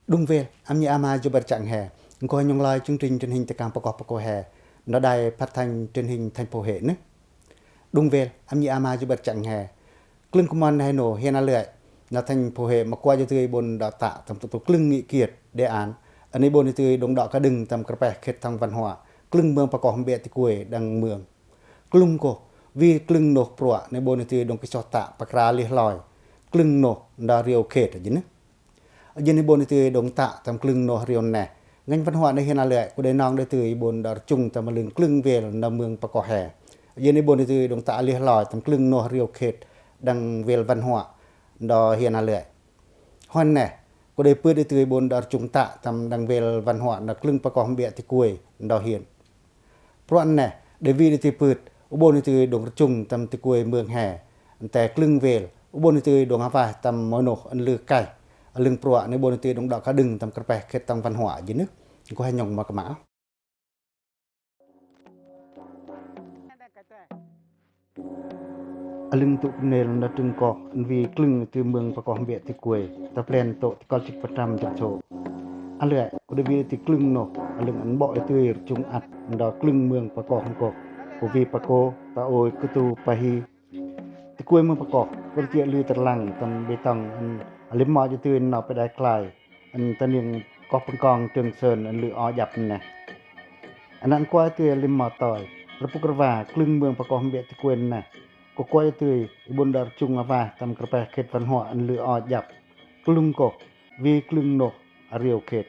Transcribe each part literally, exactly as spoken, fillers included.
Đŭng vêl, ăp nhĭ ama, jubăr chăng he. Nkoh nhŏng loi chương trình truyền hình tơ kang pakoh pakoh he, nđa đài phát thanh truyền hình thành phố Huế nư. Đŭng vêl, ăp nhĭ ama, jubăr chăng he. Klâng kumon he nô hiên a lưai, nđa thành phố Huế ma kuai jư tui ƀon đŏ tă tâm tŭ tŭ klâng nghị quyết, đề án, ăni ƀon jư tui đŏng đŏ kađưng tâm kơrpeh khet thong văn hóa klâng mương pakoh ƀiă ti kuê đăng mương. Klŭng kô, wi klâng noh pruă nê ƀon jư tui đŏng kơsoh tă pakra lih loi klâng noh nđa riu khet jênư. Jênư ƀon jư tui đŏng tă tâm klâng noh riu nê, ngành văn hóa nê hiên a lưai, cô đe nong đe tui ƀon đa rchŭng tâm lưng klâng vêl nđa mương pakoh he. Jênư ƀon jư tui đŏng tă lih loi tâm klâng noh riu khet đăng vêl văn hóa nđa hiên a lưai. Huan nê, cô đe pơt đe tui ƀon đa rchŭng tă tâm đăng vêl văn hóa nđa klâng pakoh ƀiă ti kuê nđa hiên. Pruă nê, đe wi đe tui pơt, u ƀon jư tui đŏng rchŭng tâm ti kuê mương he, nte klâng vêl, u ƀon jư tui đŏng a waih tâm mơ noh ăn lư kaih, a lưng pruă nê ƀon jư tui đŏng đŏ kađưng tâm kơrpeh khet thong văn hóa jênư. Nkoh he nhŏng ma kơma. A lưng tŭ pnêl nđa trưng koh ăn wi klâng tui mương pakoh ƀiă ti kuê, ta plen tŏ ti kol chĭt pơtăm jăp sô. A lưai, cô đe wi tui klâng noh, a lưng ăn ƀok tui rchŭng ăt nđa klâng mương pakoh nkoh, cô wi Pako, Paôi, Ktu, Pahi. Ti kuê mương pakoh, cô đe tiă lư tơrlăng tâm bê tông ăn a lim mo jư tui nau pơđai klai ăn ta ning koh păng kong Trường Sơn ăn lư o jăp nê. Anăn kuai tui a lim mo toi, rơpŭk rơwa klâng mương pakoh ƀiă ti kuê nê, cô kuai tui i ƀon đa rchŭng a waih tâm kơrpeh khet văn hóa ăn lư o jăp. Klŭng kô, wi klâng noh a riu khet.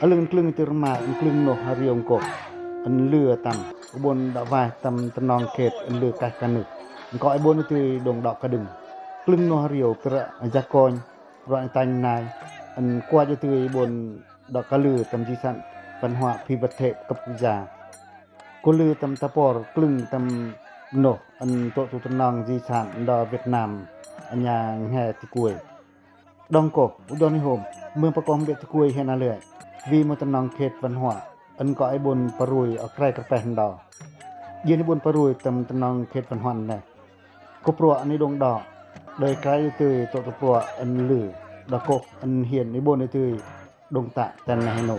A lưng klâng tui rmai ăn klâng noh a riu nkoh, ăn lư a tâm, u ƀon đa waih tâm tơnong khet ăn lư kaih kanư. Nkoh i ƀon jư tui đŏng đŏ kađưng. Klâng noh a riu pơră a Gia Côn, pơră a Tanh Nai, ăn kuai jư tui i ƀon đa kalư tâm di sản văn hóa phi vật thể cấp quốc gia. Cô lư tâm ta por klâng tâm noh ăn tŏ tŭ tơnong di sản đa Việt Nam, a nha nghe ti kuê. Đŏng kô, u don i hôm, mương pakoh ƀiă ti kuê hiên a lưai, wi mơ tơnong khet văn hóa, ăn nkoh i ƀon parui o krai kơrpeh đa. Jênư ƀon parui tâm tơnong khet văn hóa nê. Kô pruă ăn i đŏng đa, đơi krai tui tŏ tŭ pruă ăn lư, đa kô ăn hiên i ƀon jư tui đŏng tă ten nê he nô.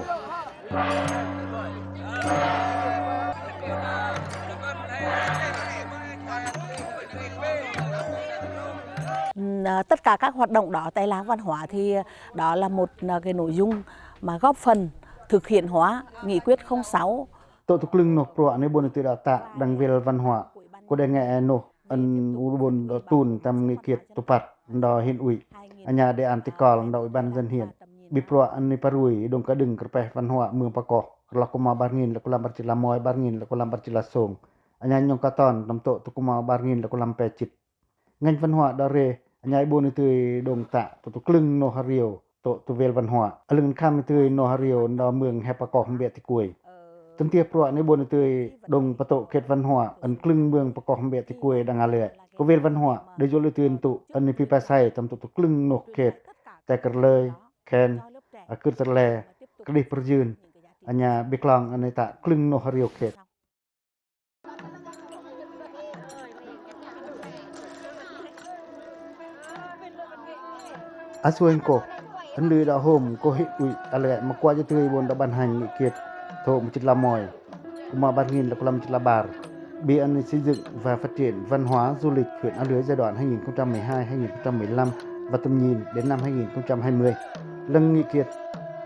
Ừm, à, tất cả các hoạt động đó tại làng văn hóa thì đó là một, à, cái nội dung mà góp phần thực hiện hóa nghị quyết không sáu. Tŏ tŭ klâng noh pruă nê ƀon jư tui đa tă đăng vêl văn hóa, cô đe ngeh noh ăn u ƀon đa tŭn tâm nghị quyết tŭ păt nđa huyện ủy, a nha đề án ti kol nđa ủy ban dân huyện. Bi pruă ăn i parui đŏng kađưng kơrpeh văn hóa mương pakoh, rlau kuma bar ngin lơ kulam bar jĭt lamoi, bar ngin lơ kulam bar jĭt lasông, a nha nhŏng katon tâm tŏ tŭ kuma bar ngin lơ kulam pe jĭt. Ngành văn hóa đa rê, a nha i ƀon jư tui đŏng tă tŏ tŭ klâng noh a riu, tŏ tŭ vêl văn hóa. A lưng khăm jư tui noh a riu nđa mương he pakoh ƀiă ti kuê. Tâm ti pruă nê ƀon jư tui đŏng pơtŏ khet văn hóa ăn klâng mương pakoh ƀiă ti kuê đăng a lưai. Kơ vêl văn hóa, đe yua lư tui ăn tŭ ăn i pi pa sai tâm tŏ tŭ klâng noh khet, te kơr lơi, khen, a kơr tơr le, kơdih pơr yưn, a nha bi klong ăn i tă klâng noh a riu khet. A suai nkoh, ăn lư đa hôm kơ huyện ủy a lưai ma kuai jư tui ƀon đa ban hành nghị quyết thô mơ jĭt lamoi, kuma bar ngin lơ kulam jĭt labar, bi ăn i xây dựng và phát triển văn hóa du lịch huyện A Lưới giai đoạn hai nghìn không trăm mười hai, hai nghìn không trăm mười lăm và tầm nhìn đến năm hai nghìn không trăm hai mươi. Lăng nghị quyết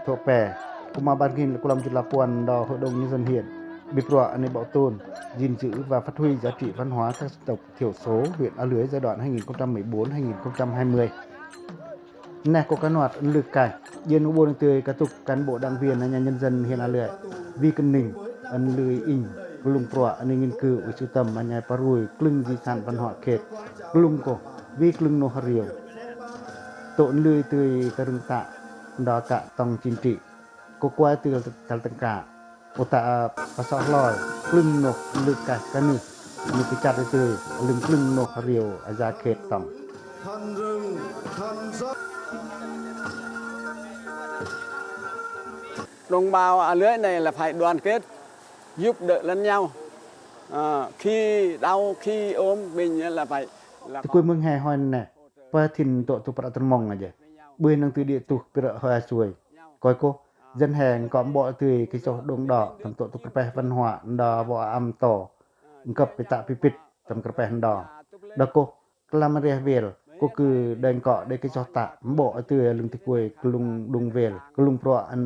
thô pe, kuma bar ngin lơ kulam jĭt lapuăn đa hội đồng nhân dân huyện, bi pruă ăn i bảo tồn, gìn giữ và phát huy giá trị văn hóa các dân tộc thiểu số huyện A Lưới giai đoạn hai nghìn không trăm mười bốn, hai nghìn không trăm hai mươi. Neh kơ kanoat ăn lư kaih, jên u ƀon tơi katŭk cán bộ đảng viên a nha nhân dân huyện A Lưới, wi kơnĭng ăn lư inh, kơlŭng pruă ăn i nghiên cứu, ui sưu tầm a nha parui klâng di sản văn hóa khet, kơlŭng kơ wi klâng noh a riu. Tŏ ăn lư tơi ta rưng tă, đa tă tong chính trị. Kơ kuai tơi tal tơngka. Ơ tă, a, pasoh loi, klâng noh lư kaih kanư, ñu kơchăt tơi, lưng klâng noh a riu a ya khet tong. Đồng bào A Lưới này là phải đoàn kết. Giúp đỡ lẫn nhau. Ờ, khi đau, khi ốm, mình là vậy. Là tü kuê mưng he hoen neh, pa thin tŏ tŭ prăk tơmong aja. Bơi năng tü đĭ tuh pĭt rơ̆ hoi a suai. Koi kô, dân he ngăn kŏ bok tui kĭ soh đŭng đŏ tâm tŏ tŭ kơpeh văn hoa đa vŏ a ăm to. Ngăn kŏ pĭt tăk pipit tâm kơpeh đa. Đa kô, klam riâ wel, kô kư đeng kŏ đei kĭ soh tăk, bok tui lưng tü kuê klŭng đŭng wel, klŭng prăk ăn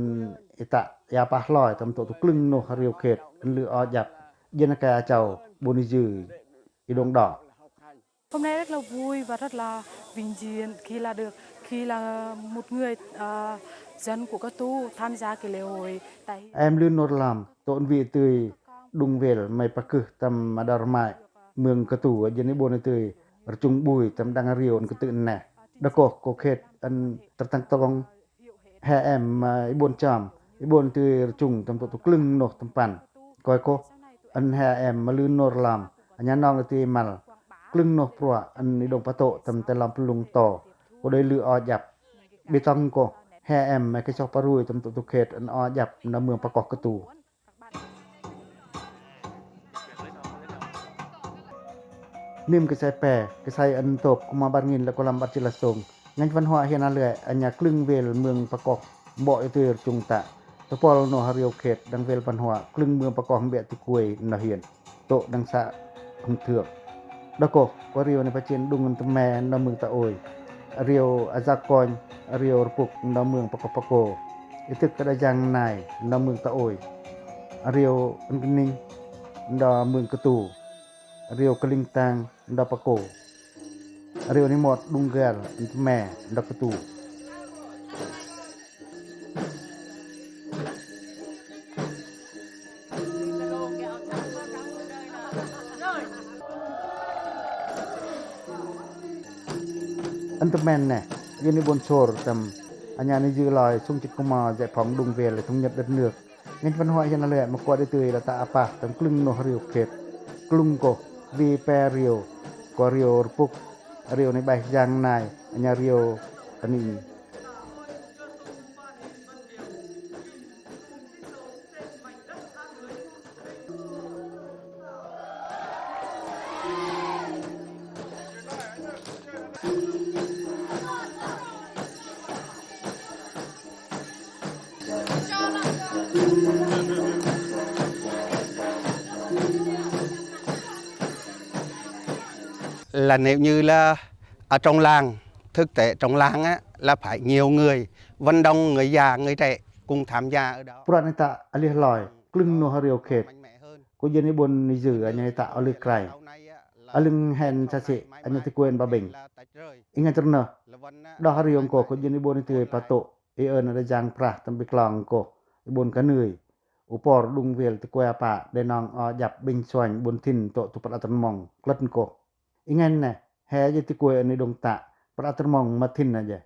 i tăk, i a pah loi tâm tŏ tŭ klưng noh riu khet, ăn lư o djăp, jên a kai a châu, bôn i dư, i đŭng đŏ. Hôm nay rất là vui và rất là vinh dự khi là được, khi là một người, ờ, dân của Katu tham gia cái lễ hội tại. Em lư nor lam, tŏ ăn wi tui đŭng wel, mai pakưh tâm a đor mai, mưng Katu, jên i bôn tui, rchŭng bui tâm đang riu ăn kơtư̆ neh. Đa kô, kô khet, ăn tơtăng tơgong, he em, a, i bôn cham, i bôn tui rchŭng tâm tŏ tŭ klưng noh tâm pan. Koi kô, ăn he em ma lư nor lam, a nha nong tui mal, klưng noh prăk, ăn i đŭng patŏ tâm tơ lam plung to, kô đei lư o djăp. Bi tŏng kô, he em ma kĭ soh parui tâm tŏ tŭ khet, ăn o djăp, na mưng pakoh Katu. Nim kơsai pe, kơsai ăn tôk, kŭma bar ngin lă kŭlam bar chi la sông. Ngăn văn hoa hian a lưai, a nha klưng wel mưng pakoh, bok i tui rchŭng tăk. Tơpol noh riu khet, đang wel văn hoa, klưng mưng pakoh mbiă tü kuê, noh hian. Tŏ đang sa hŭng thưk. Đa kô, kô riu ni pachin đŭng ăn tơme, noh mưng ta ôi. Riu a zak kôn, riu rpuk, noh mưng pakoh Pako. I tưk kơ đa jang nai, noh mưng ta ôi. Riu ăn kơning, noh mưng Katu. Riu kơling tang, nda Pako. Riu ni mot đŭng gal, ntme, nda Katu. Ntme neh, jên i bôn sor tâm, a nha ni dư loi, sung chit kŭma, giải phóng đŭng wel, thống nhất đất nước. Ngăn văn hoa hian a lưai, ma kua đei tui đa tăk a pah, tâm klưng noh riu khet. Klŭng kô, wi pe riu, kua riu rpuk, riu ni baih jang nai, a nha riu, a ni. Là nếu như là ở trong làng, thực tế trong làng á, là phải nhiều người, vận động người già, người trẻ cùng tham gia ở đó. Prat ni tăk a lih loi, klưng noh riu khet. Kô jên i bôn ni dư, a nha ni tăk a lih krai. A lưng hen sa si, a nha tikuên ba bêng. Ingat tơrnah. Đah riu ngkô, kô jên i bôn ni tui patô. I ơn a đa jang prah tâm bi klong kô, i bôn ka nưi. U por đŭng wel tikuê apa, đe nong o djăp bêng suañ bôn thin tŏ tŭ prat tơmong, klât kô. Ingen ne, he aja tikuê ơn i đŭng tăk, prat tơmong ma thin aja.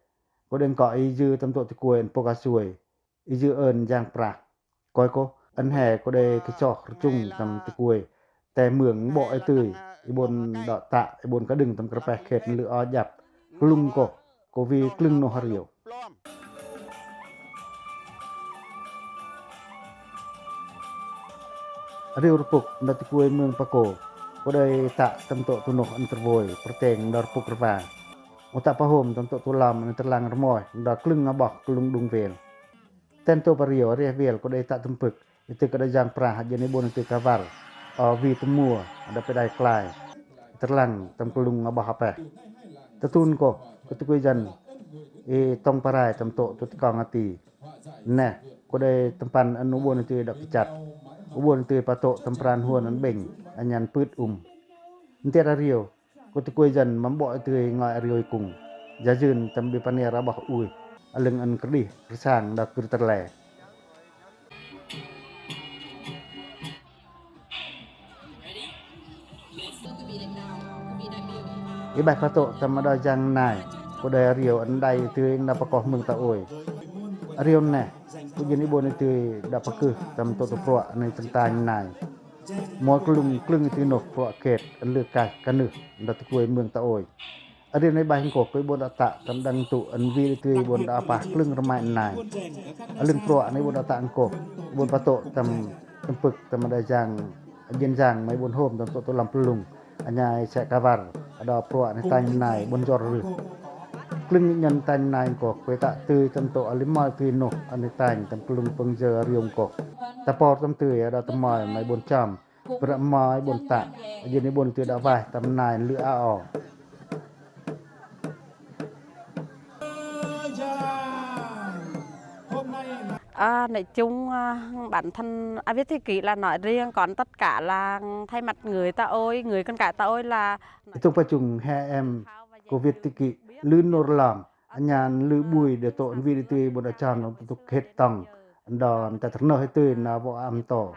Kô đeng kŏ i jư tâm tŏ tikuê ơn pô ka suê, i jư ơn jang prah. Koi kô, ơn he kô đei kơsoh rơchung tâm tikuê. Te mương bok i tui, i bôn đŏ tăk, i bôn ka đưng tâm kơrpeh khet lư o djăp. Klŭng kô, kô wi klŭng noh riu. Riu rpuk, nda tikuê mương Pako. Kô đei tăk tâm tŏ tŭ noh ơn tơrvôi, pơrteng, nda rpuk rva. Ô tăk pahôm tâm tŏ tŭ lăm, ơn tơrlang rmoih, nda klŭng aboh, klŭng đŭng wel. Ten tôp a riu, rieh wel, kô đei tăk tơmpưk. I tưk a đa jang prah, jên i bôn i tưk a var. O wi tơmua, a đa pơdai klai. Tơrlang, tâm klŭng aboh apeh. Tơtun kô, kơ tikuê jăn. I tong parai, tâm tŏ tŭ tơkong ati. Neh, kô đei tơmpan ơn u bôn i tui đŏk kichat. U bôn i tui patô tâm pran huôn ơn bêng, a nhan pưt um. Ntiat a riu, kô tikuê jăn ma bok i tui ngoi a riu i kung. Jajưn tâm bi paniar aboh ui. A lưng ơn kơdih, rơsang đa kưr tơle. I baih patô tâm a đa jang nai. Kô đei a riu ơn đai i tui nda Pako mương ta ôi. A riu neh, kô jên i bôn i tui đa pakưh tâm tŏ tŭ prăk ơn i tâng tang nai. Môi klŭng klŭng i tui noh prăk khet, ơn lư kaih, ka nưh, nda tikuê mương ta ôi. A riu ni baih ngkô, kô i bôn đa tăk, tâm đăng tŭ, ơn wi i tui i bôn đa apah, klŭng rmai nai. A lưng prăk ni bôn đa tăk ngkô, i bôn patô, tâm Tơmpơk tâm đa jang, jên jang ma i bôn hôm tâm tŭ tu lam pơlung, a nhai se kabar, a đò pruă ni tanh nai bôn jor rưh. Klâng ni nhon tanh nai ngkoh, kuai tă tưi tâm tŭ a limo tưi noh, a ni tanh tâm klâng pâng jơ riu ngkoh. Ta por tâm tưi, a đò tơmoi ma i bôn chom, pơră mo i bôn tă, jên i bôn tưi đa vaih tâm nai lưh a o. À, nói chung, à, bản thân, à, Việt Thị Kỷ là nói riêng, còn tất cả là thay mặt người ta ôi, người con gái ta ôi là. Tung pa chung he em, cô Việt Thị Kỷ, lưn nô rlong, a nhai lưn bui đe tŏ ăn vih đi tưi bôn đa chon tâm tŭ khet tong, đon ta tơrnơh tưi na vŏ am to.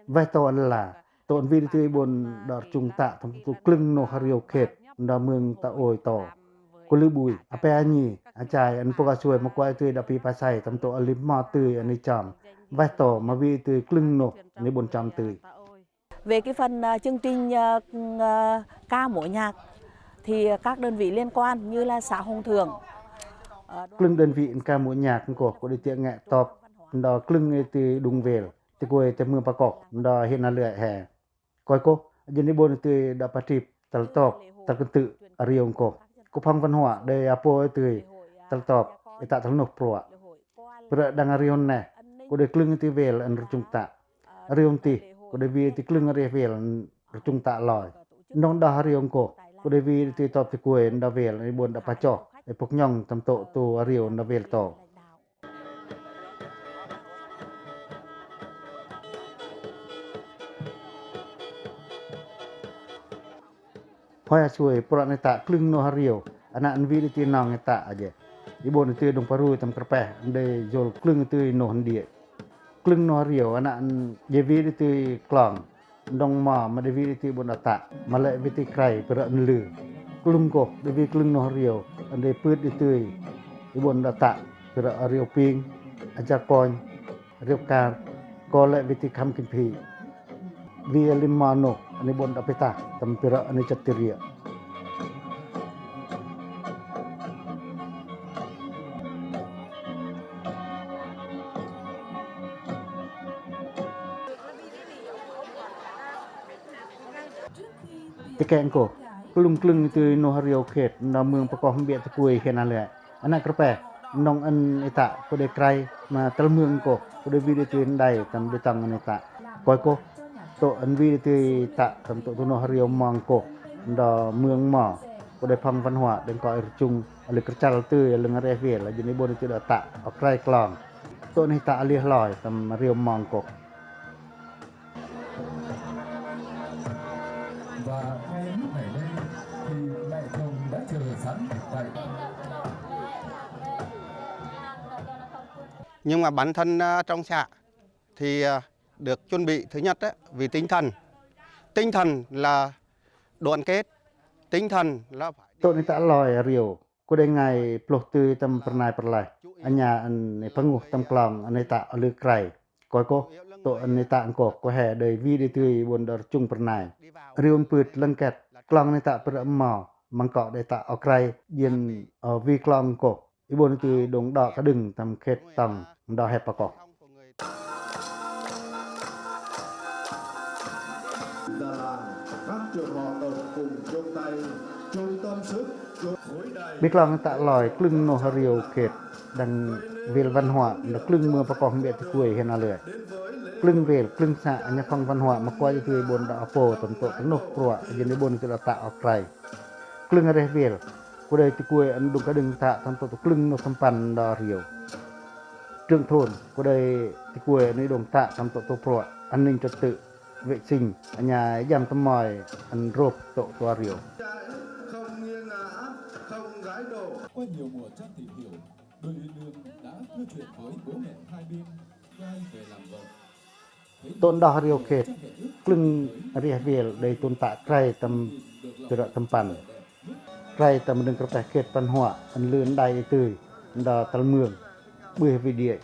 Vaih to ăn la, tŏ ăn vih đi tưi bôn đa rchŭng tă tâm tŭ klâng noh riu khet, đa mưng ta ôi to. Kô lưn bui, a pe a nhi, a chai, ăn pô ka suai ma kuai tưi đa pi pa sai, tâm tŭ a limo tưi a ni chom. Vaih to, ma vih tưi klâng noh, a ni bôn chom tưi. Về cái phần, à, chương trình, à, à, ca múa nhạc thì các đơn vị liên quan như là xã Hùng Thượng, à, Klâng đơn vị ca múa nhạc ngkoh, kô đei tiak ngek top, đa klâng tưi đung vel, tưi kuai tơmưng pakok, đa hên a lưai he. Kuai koh, jên i bôn tưi đa patrip, tal top, tal kơntư̆, a riu ngkoh. Cục Phòng Văn Hóa đei apo tưi, tal top, i tă tal noh pruă. Pơră đăng a riu neh, kô đei klâng tưi vel ăn rchŭng tă. A riu ntih, kô đei vih tưi klâng a reh vel ăn rchŭng tă loi. Nong đa a riu ngkoh, kô đei vih tưi top tưi kuai đa vel, i bôn đa pachoh, i pŭk nhong tâm tŭ tu a riu đa vel to. Hoi a suai, pruă ni tă klâng noh a riu, a nă ăn vih đi tưi nong i tă a dje. I bôn tưi đung parui tâm kơrpeh, ăn đei jol klâng tưi noh hăn điê. Klâng noh a riu, a nă ăn dje vih đi tưi klong. Đong mo, ma đei vih đi tưi bôn đa tă, ma lĕ vih tưi krai, pơră ăn lư. Klâng koh, đei vih klâng noh a riu, ăn đei pưt đi tưi, i bôn đa tă, pơră a riu ping, a ja kony, riu kar, ko lĕ vih tưi khăm kiphi. Vih a limo noh, a ni bôn đa pita, tâm pơră a ni chat tưi ria. Tike ngkoh, klâng klâng tưi noh a riu khet, đa mưng pakoh mpia tưi kuai hên a lưai. A nă kơrpeh, nong ăn i tă, kô đei krai, ma tal mưng ngkoh, kô đei vih đi tưi ndai, tâm bitong ăn i tă. Kuai koh, tŏ ăn vih đi tưi tă, tâm tŭ tu noh a riu mong ngkoh, đa mưng mo, kô đei Phòng Văn Hóa, đeng koi rchŭng, a lưn kơrchal tưi, a lưn a reh vel, a jên i bôn tưi đa tă, o krai klong. Tŏ ni tă a lưn loi, tâm riu mong ngkoh. Và ngay lúc này đây thì mẹ chồng đã chờ sẵn tại. Nhưng mà bản thân, à, trong xã thì, à, được chuẩn bị thứ nhất á, vì tinh thần. Tinh thần là đoàn kết, tinh thần là phải. Tŏ ni tă loi a riu, kô đei ngai ploh tưi tâm pernai perlaih, a nhai ăn i pânguh tâm klong ăn i tă a lưn krai. Kuai koh, tŏ ăn i tă ngkoh, kô he đei vih đi tưi bôn đa rchŭng pernai. Riu mpưt lăng ket, klong ăn i tă pơră mo, măng kŏ đei tă o krai, jên o vih klong ngkoh. I bôn tưi đong đŏ kơdưng tâm khet tong, đa he pakoh. Già làng, các trưởng họ tổng cùng chung tay, chung tâm sức, chung khối đài. Bi klong tă loi klâng noh a riu khet, đăng vel văn hóa, đa klâng mưng pakoh mpia tưi kuai hên a lưai. Klâng vel, klâng xã, a nhai Phòng Văn Hóa, ma kuai tưi bôn đa apo, tâm tŭ tu noh pruă, a jên i bôn tưi đa tă o krai. Klâng a reh vel, kô đei tưi kuai ăn đung kơdưng tă, tâm tŭ tu klâng noh tâm păn đa riu. Trưởng thôn, kô đei tưi kuai ăn đung tă, tâm tŭ tu pruă, an ninh trật tự, vệ sinh, a nhai jăm tơmoi, ăn rôp tŭ tu a riu. Qua nhiều mùa chăn tìm hiểu, đội Huyền Đường đã thưa chuyện với bố mẹ hai bên, cai về làm vợ. Tŏ đa a riu khet, klâng a reh vel đei tŭn tă krai tâm pơră tâm păn. Krai tâm đưng kơrpeh khet păn huă, ăn lưn đai i tưi, đa tal mương, bưi vih điê.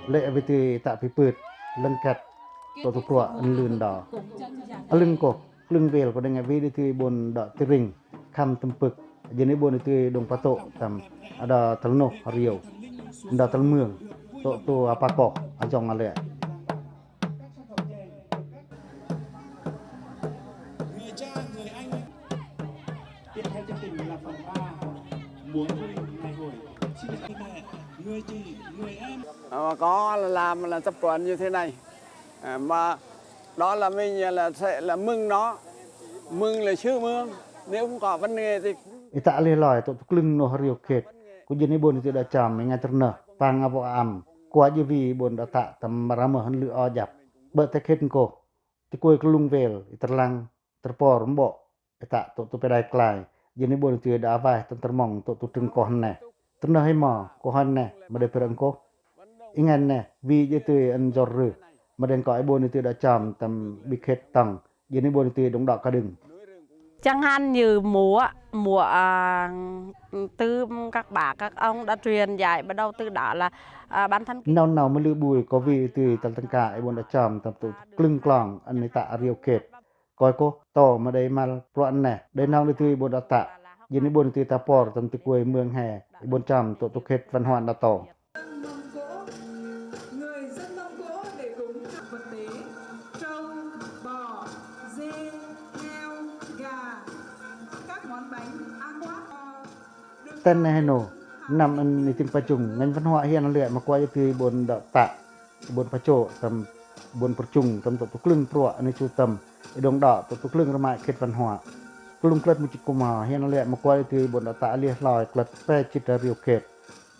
Lĕ vih tưi tă phi pưt, lăng ket, tŏ tu pruă, ăn lưn đa. A lưng koh, klâng vel kô đei ngai vih đi tưi bôn đa tưi ring, khăm tơmpơk, jên i bôn tưi đung patŏ tâm, a đa tal noh a riu, đa tal mương, tŏ tu a pakoh, a jong a lĕ. Ờ, có làm là tập quán như thế này. À, mà đó là mình là sẽ là mừng nó, mừng là sướng mừng. Nếu không có vấn đề thì... I ta alih loi tụ tù klưng noh riu khet, ko jin i bun i tui đa cham i ngai terneh pang abo am, kua ji wi i bun đa ta tam maramah hân lư o jap. Bơ te khet ko, ti kuai klung wel i terlang terpor mbo i ta tụ tù pe dai klai, jin i bun i tui đa awai tam termong tụ tù trưng koh ne. Terneh i mo, koh ne, ma đe pereng koh. I ngai ne, wi ji tui en jor rư, ma đe ko i bun i tui đa cham tam bi khet tong, jin i bun i tui đung đo ka đưng. Chẳng hạn như múa, múa, à, từ các bác, các ông đã truyền dạy, bắt đầu từ đó là, à, bản thân... Nau nau ma lư bui ko wi i tui tal tâng ka i bun đa cham tam tụ tù klưng klong, ăn i ta riu khet. Koi ko, to ma đei mal pruă ne, đei nong đe tui i bun đa ta, jin i bun i tui ta por tam ti kuai mương he, i bun cham tụ tù khet văn hoạ đa to. Dân Mông Cổ, người dân Mông Cổ để cúng các vật tế, trâu, bò, dê, heo, gà, các món bánh, áo khoác. Ten ne hên nô, năm ăn i ting pachung, ngành văn hoạ hiên lưi ma kua ji tui i bun đa ta, i bun pacho, tam i bun perchung, tam tụ tù klưng pruă, ăn i chu tam, i đung đo tụ tù klưng rơmai khet văn hoạ. Klung klât mu chit kuma, hiên lưi ma kua ji tui i bun đa ta alih loi klât pe chit a riu khet.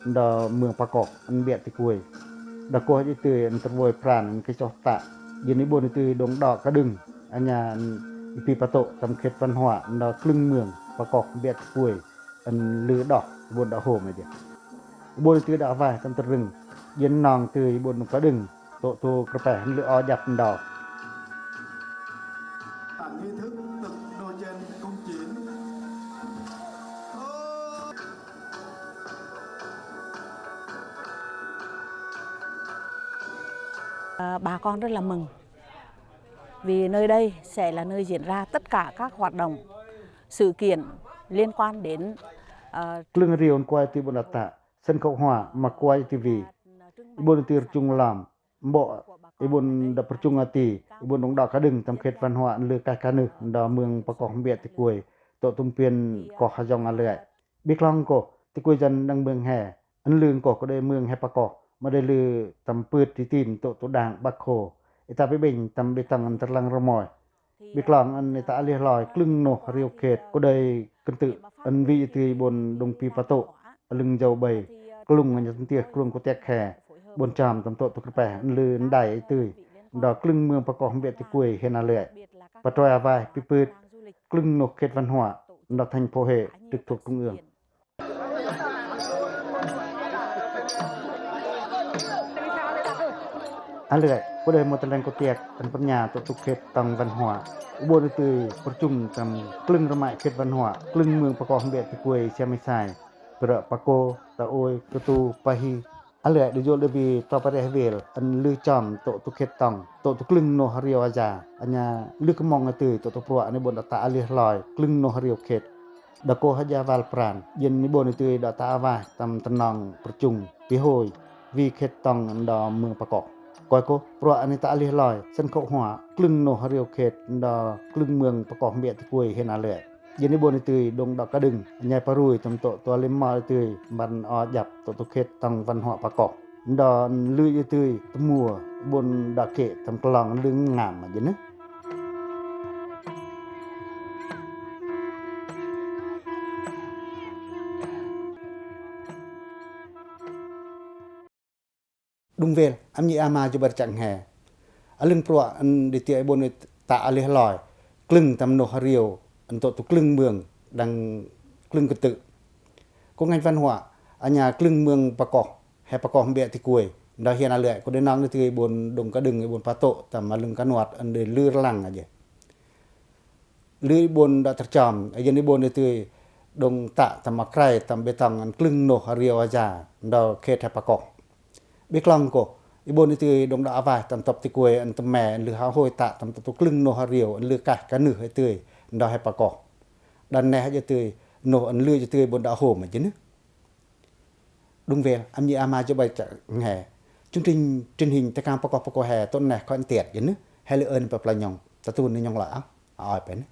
Đa mương Pakoh, ăn biă ti kuai. Đa koh ji tui ăn terwoi pran ăn khe soh ta. Jin i bun i tui đung đo ka đưng. Anya ăn i pi patô tam khet văn hoạ, đa klưng mương Pakoh biă ti kuai. Ăn lư đo, i bun đa hôm aja. I bun i tui đa awai tam terrưng. Jin nong tui i bun đung ka đưng. Tụ tù kơpeh hân lư o jap đo. Nghi thức tụt nô trên cung chín. Ờ, bà con rất là mừng vì nơi đây sẽ là nơi diễn ra tất cả các hoạt động, sự kiện liên quan đến, ờ, klưng riu ăn kua ji tui i bun đa ta, sân khấu họa ma kua ji tui wi. I bun i tui rchung lom, mbo, i bun đa perchung ati, i bun đung đo ka đưng tam khet văn hoạ ăn lư kaih kanưh đa mương Pakoh biă ti kuai, tụ tù mpin koh ha jong a lưi. Bi klong ko, ti kuai jan đăng mương he, ăn lư ko ko đei mương he Pakoh, ma đei lư tam pưt ti tin tụ tù đăng Bác Hồ. I ta bi binh tam bi tong ăn terlang rơmoi. Bi klong ăn i ta alih loi klưng noh riu khet, ko đei kentư ăn wi i tui i bun đung pi patô, a lưng jâu bai, klung anya tâng tiêh klung ko tiak he, bun cham tam tụ tù kơpeh ăn lư đai i tui, đa klưng mương Pakoh biă ti kuai hiên a lưi. Patroi awai, pi pưt, klưng noh khet văn hoạ, đa thành phố Huế, trực thuộc trung ương. A lưi, ko đei mâu tơleng ko tiak, ăn pơm nya tụ tù khet tong văn hoạ. I bun i tui perchung tam klưng rơmai khet văn hoạ, klưng mương Pakoh biă ti kuai siam i sai. Pơră Pako, Taôi, Katu, Pahi. A lưi, đu jol đe wi to pa reh wel, ăn lư cham tụ tù khet tong, tụ tù klưng noh riu aja, anya lư kơmong i tui tụ tù pruă ăn i bun đa ta alih loi, klưng noh riu khet. Đa koh aja wal pran, jin i bun i tui đa ta awai tam tơnong perchung, pi hôi, wi khet tong đa mương Pakoh. Koi ko, pruă ăn i ta alih loi, sân khấu họa, klưng noh riu khet đa klưng mương Pakoh biă ti kuai hiên a lưi. Jin i bun i tui đung đo ka đưng, nhai parui tam tụ tù lăm mo i tui, ban o jap tụ tù khet tong văn hoạ Pakoh. Đa lư i tui tơmua, bun đa khe tam klong lư ngam ma jin a. Đung wel, ăp nhi ama jubăr chăk nghe. A lưng pruă ăn đi tiă i bun i ta alih loi, klưng tam noh riu, ăn tụ tù klưng mương, đăng klưng kơtư̆. Ko ngành văn hoạ, anya klưng mương Pakoh, he Pakoh biă ti kuai, đa hiên a lưi, ko đe nong đe tui i bun đung ka đưng i bun patô, tam a lưng ka nuăt ăn đe lư rlang aja. Lư i bun đa tơcham, a jin i bun i tui đung ta tam a krai tam bê tông ăn klưng noh riu aja, đa khet he Pakoh. Bi klong ko, i bun i tui đung đa awai tam tŭp ti kuai ăn tơm me ăn lư ha hôi ta tam tŭp tu klưng noh riu ăn lư kaih kanưh i tui, đa he Pakoh. Đa neh i tui noh ăn lư i tui bun đa hôm i jin a. Đung wel, ăp nhi ama jubăr chăk nghe. Chương trình truyền hình Tekang Pakoh Pakoh he tŭn neh koi ăn tiat jin a. He lư ơn pă pla nhông, ta tŭn ni nhông la a, a oi pen.